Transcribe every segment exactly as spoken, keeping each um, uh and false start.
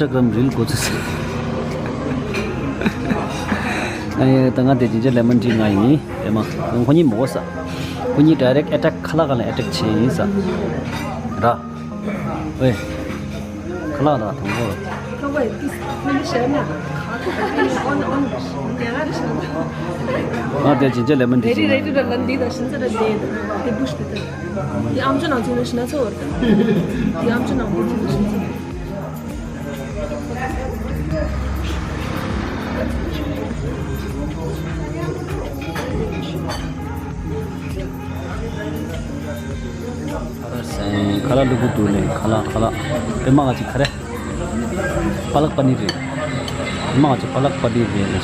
Instagram reel འགོ་ཚུགས་ཟེར། ཨེ་ད་ང་དེ་ཇིན་ཇར་ལེ་མོན་ཊི་ང་ཡིན། ཨེ་མ་ཁོ་གཉིས་མོ་ས། ཁོ་གཉིས་direct attack ཁ་ལག་ག་ལ་attack བྱེད་ཡིན་ས། ར། ཨེ། ཁ་ལག་ར་དང་པོ། ང་དེ་ཇིན་ཇར་ལེ་མོན་ཊི་རེ་རེ་རེ་རེ་ལ་འདི་དང་ཤིན་ཙི་ར་འདི་དེ་བུ་ཤི་དེ། དེ་ཨམ་ཅོག་ནང་ཚུད་ན་ཤི་ན་ཚོ་བར་དང་། དེ་ཨམ་ཅོག་ནང་བུ་ཚུད་ན་ཤི་ན་ཚོ་བར། ཁ་ལག་ལུ་གུ་དུ་ལེ་ཁ་ལག་ཁ་ལག་པད་མ་ག་ཅི་ཁ་རེ། པ་ལག་པ་ནི་རེད། པད་མ་ག་ཅི་པ་ལག་པ་ནི་རེད་ལེ།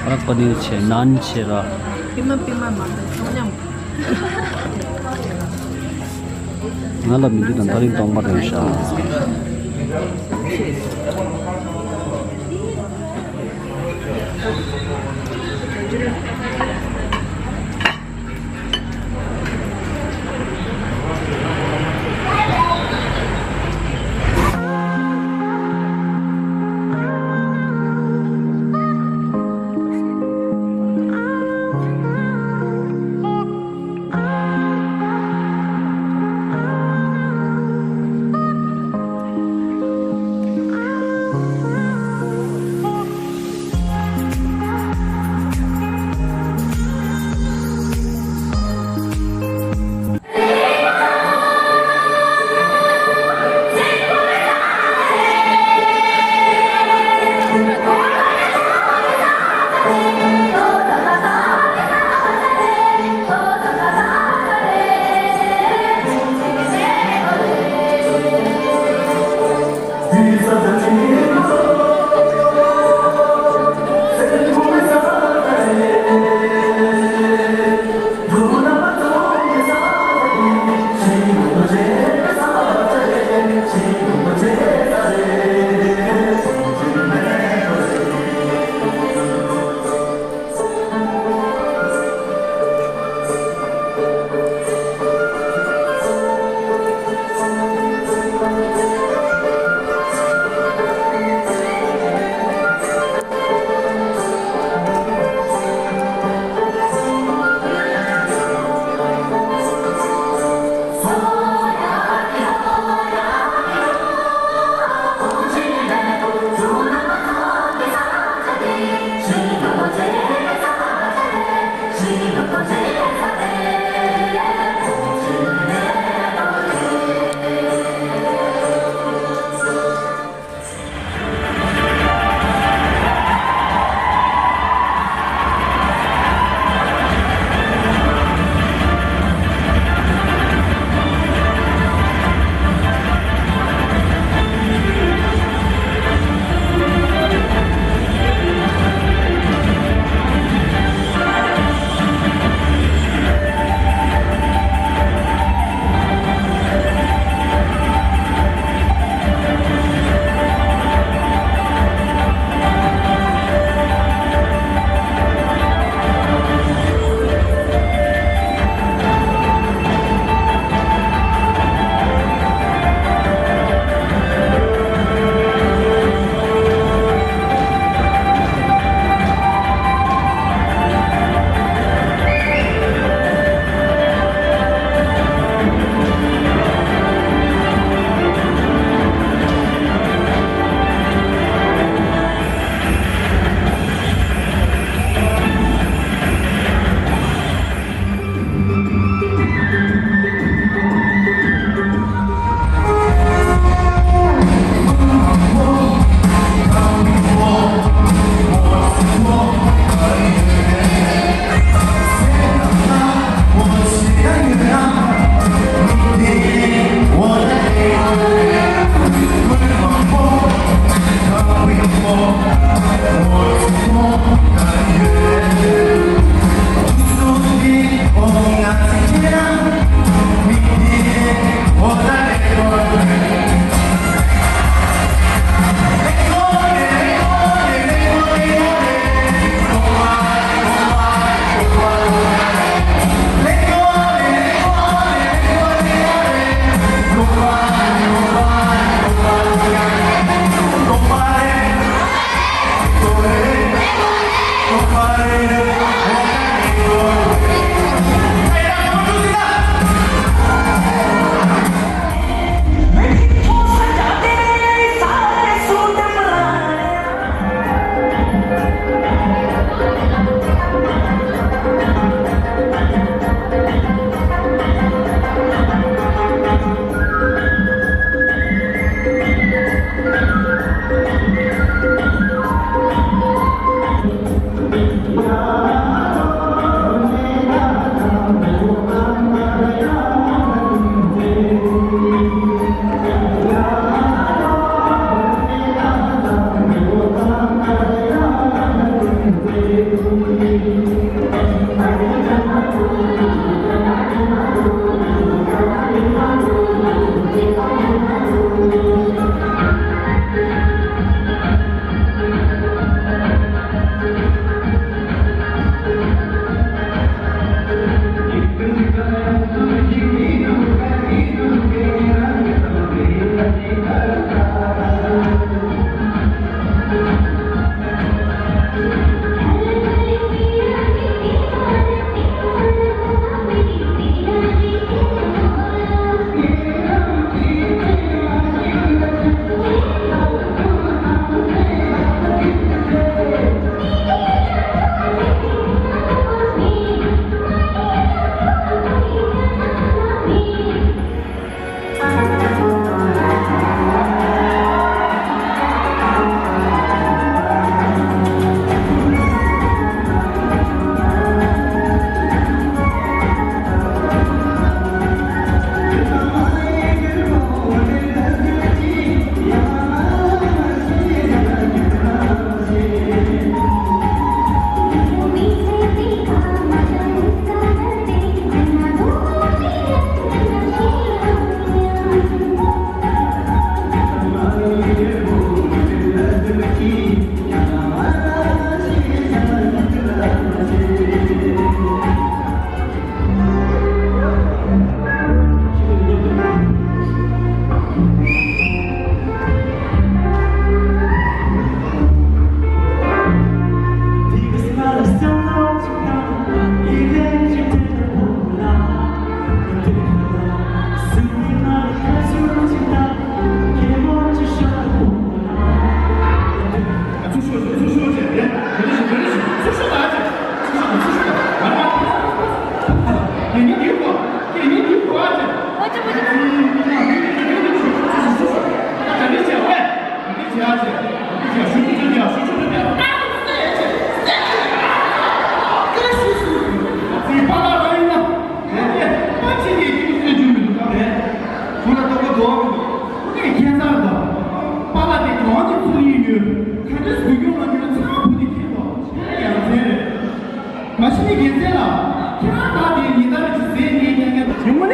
པ་ལག་པ་ནི་ཆེ་ནན་ཆེ་ར། པད་མ་པད་མ་མ་རེད་ཚོང་ཉམས། ང་ལ་མི་འདུག་དང་ད་རིང་གཏོང་པ་རེད་ཤག་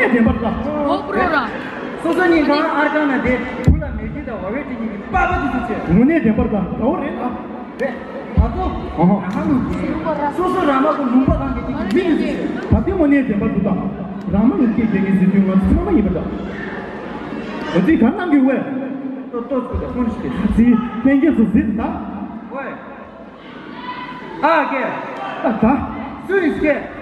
བདེན་པར་ལྟ། གོ་པྲོ་ར། སོ་སོ་གཉིས་ཀ་ཨར་ཁང་ན་བསྡད། བུ་ལ་མེ་ཁྱི་དང་བ་བའི་ཁྱི་གཉིས་ཀྱི་པགས་པ་དེ་ཚོ་བྱས། དངོས་གནས་བདེན་པར་ལྟ། དགྲ་བོ་རེད་ད། རེད། ད་ཚོ། ཨོ་ཧོ། ར་མ་ལུག་རྒྱལ། སོ་སོ་ར་མ་གོ་ལུང་པ་གང་གི་གཅིག་གི་མི་འདུག་ཟེར། ད་ལྟའི་དངོས་གནས་བདེན་པར་འདུག་དང་། ར་མ་ལུག་རྒྱལ་རྒྱལ་ངེས་ཟེར་དུས་ང་ཚོ་ཚང་མ་ཡིན་པ་འདྲ། འོ་ཙི་ག་གནང་གི་ཝེ། ཏོ་ཏོ་ཙི་ཀོ་ཏ་ཁོང་ཞིག་གི། ད་ཙི་ལྷན་རྒྱས་ཚོ་ཟིན་ད། ཝེ། ཨ་ཀེ། ད་ད། སུ་ཡིན་ཀེ།